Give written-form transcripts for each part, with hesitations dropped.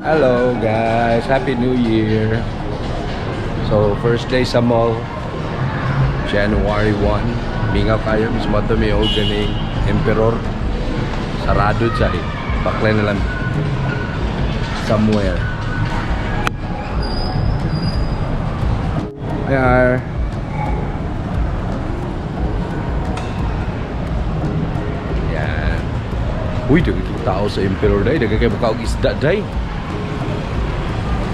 Hello guys, Happy New Year. So first day sa mall, January 1. Mingaw kayo, mismo ito may old ganing Emperor. Sarado siya eh. Baklay na lang somewhere. Hi, Ar. Yan. Uy, daghan kay tao sa Emperor day. Daghan kay mukha og isda day.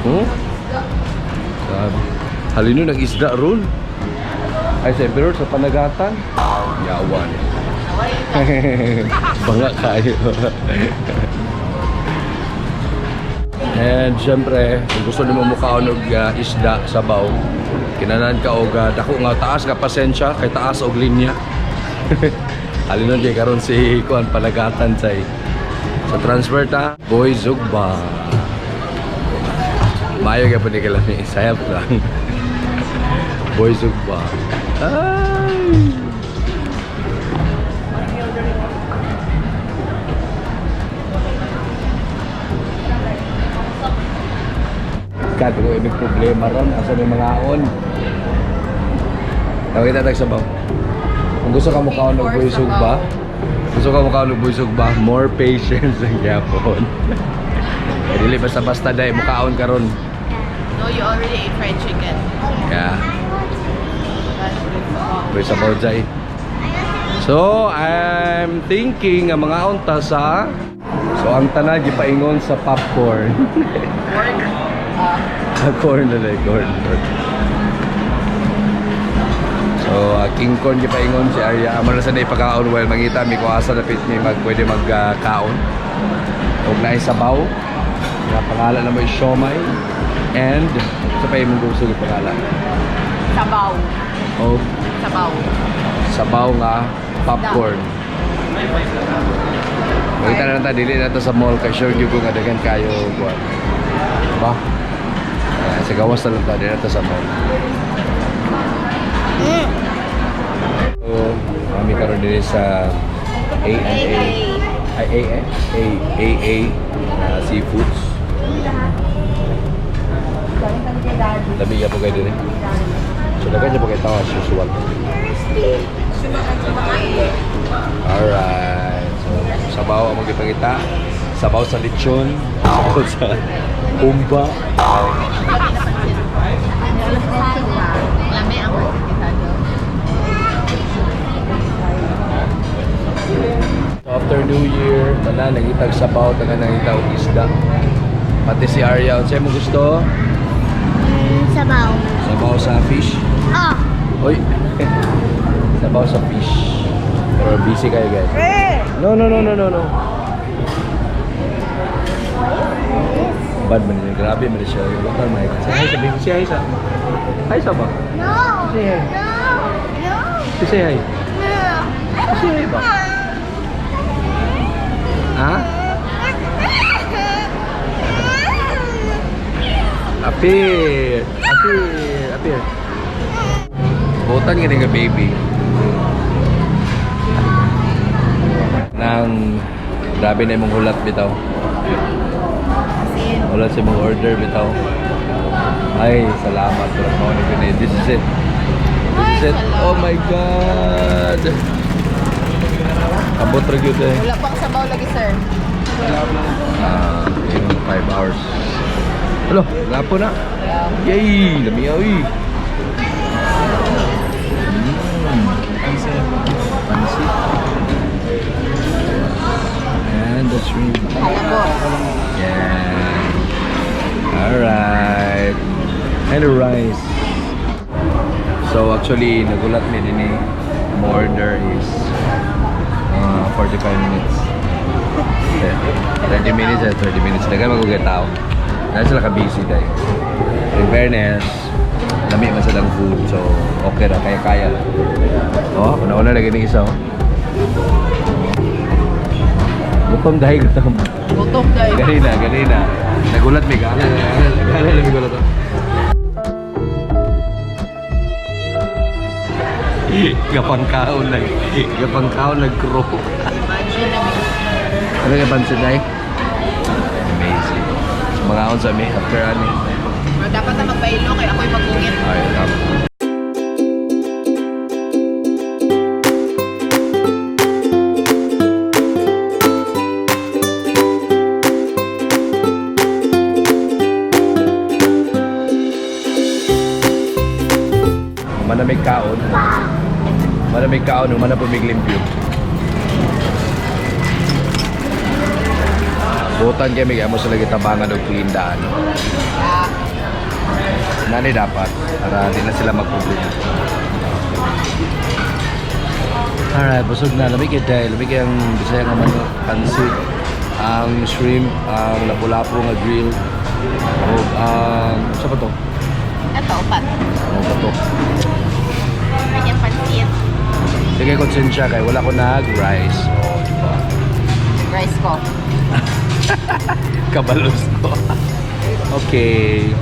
Huh? Sabi. Halino ng isda ron. Ay, sa Emperor, sa Panagatan. Yawan. Banga kayo. And syempre, kung gusto nimo mukaon og isda sabaw, kinanan ka og dako nga taas nga pasensya kay taas og linya. Halinon kay karon si kuan Panagatan say sa transfer ta, Boy Zugba. Maayo gyapon ni kalami, sayap lang. Boy Zugba. Ay! Kat, kung ibig problema ron, asa may mga on. Tawag kita tag sabaw. Kung gusto ka mukaon og Boy Zugba, gusto ka mukaon og Boy Zugba, more patience ang gyapon. Eh, dili basta-basta dai mukaon karon. No, you already ate fried chicken. Yeah. Boy sabaw jay. So, I'm thinking nga mga unta sa. So, ang tanan gipaingon sa popcorn. Corn. Corn na lang, corn. Corn. So, king corn gipaingon si Arya. Amo na sa na ipakaon while mangita mi kung asa dapit mi mag pwede magkaon. Og naay sabaw. Nga pangalan na mo is siomay. And sa pa imong gusto pangalan? Sabaw. Og Sabaw. Sabaw nga popcorn. Makita na lang ta, dili na to sa mall kay sure gyud ko nga daghan kayo kuan. Ba? Ayan, sa gawas na lang ta, dili na to sa mall. So, kami karon diri sa A and A. Ay, A A A A A Seafoods. Labi ya po kayo diri. So, daghan siya po kayo tawa as usual. Alright. So, sabaw ang magipangita. Sabaw sa lechon. Sabaw sa humba. Lami ang pancit quesado. So, after New Year, tanan nangitag sabaw, tanan nangita og isda. Pati si Arya, unsay mo gusto? Sabaw. Sabaw sa fish. Ah! Oy. Sabaw sa fish. Pero busy kayo, guys. No, no, no, no, no, no. Bad man niya. Grabe man siya. Yung lokal man. Say hi sa baby. Say hi sa. Hi sa ba? No! Say hi. No! No! Say hi. No! Say hi ba? Ha? Apir! Apir! Apir! Butan nga nga baby. Nang grabe na imong hulat bitaw. Hulat sa imong order bitaw. Ay, salamat. Pero mo ni Pinay. This is it. This is it. Oh my God! Abot ra gyud eh. Wala pang sabaw lagi, sir. Ah, yung 5 hours. Hello, lapo na. Yeah. Yay! Lami oy. Pansit. And the shrimp. Halabo. Yeah. Alright. And the rice. So actually, nagulat mi din eh. Order is 45 minutes. Yeah. 30 minutes eh, 30 minutes. Dagan magugay tao. Dahil sila ka-busy dahil. In fairness, lami man sa food. So, okay ra, kaya-kaya lang. Oh, una-una lagi ng isa. Oh. Gutom dahil gutom. Gutom dahil. Ganina, ganina. Nagulat mi ka. Gana lang gulat. Oh. Gapangkaon nag gapangkaon nag crew. Imagine na may Ano kay pansit ay? Amazing. Mga sa mi after ani. Pero dapat na magbaylo kay ako'y magungit. Ay, tama. Manamig kaon. Manamig kaon, humana pumiglimpyo. Butan kay mig amo sila gitabangan og clean daan. Ah, Nani dapat para di na sila magproblema. Alright, busog na. Lamig kay dahil. Lamig ang Bisaya nga manok, pansit, ang shrimp, ang lapu-lapu nga grill, o ang sa pa to? Ito, pat. Ano pa to? Kanyang pansit. Sige, konsensya kay wala ko nag-rice. Oh, di ba? Rice ko. Kabalos ko. Okay.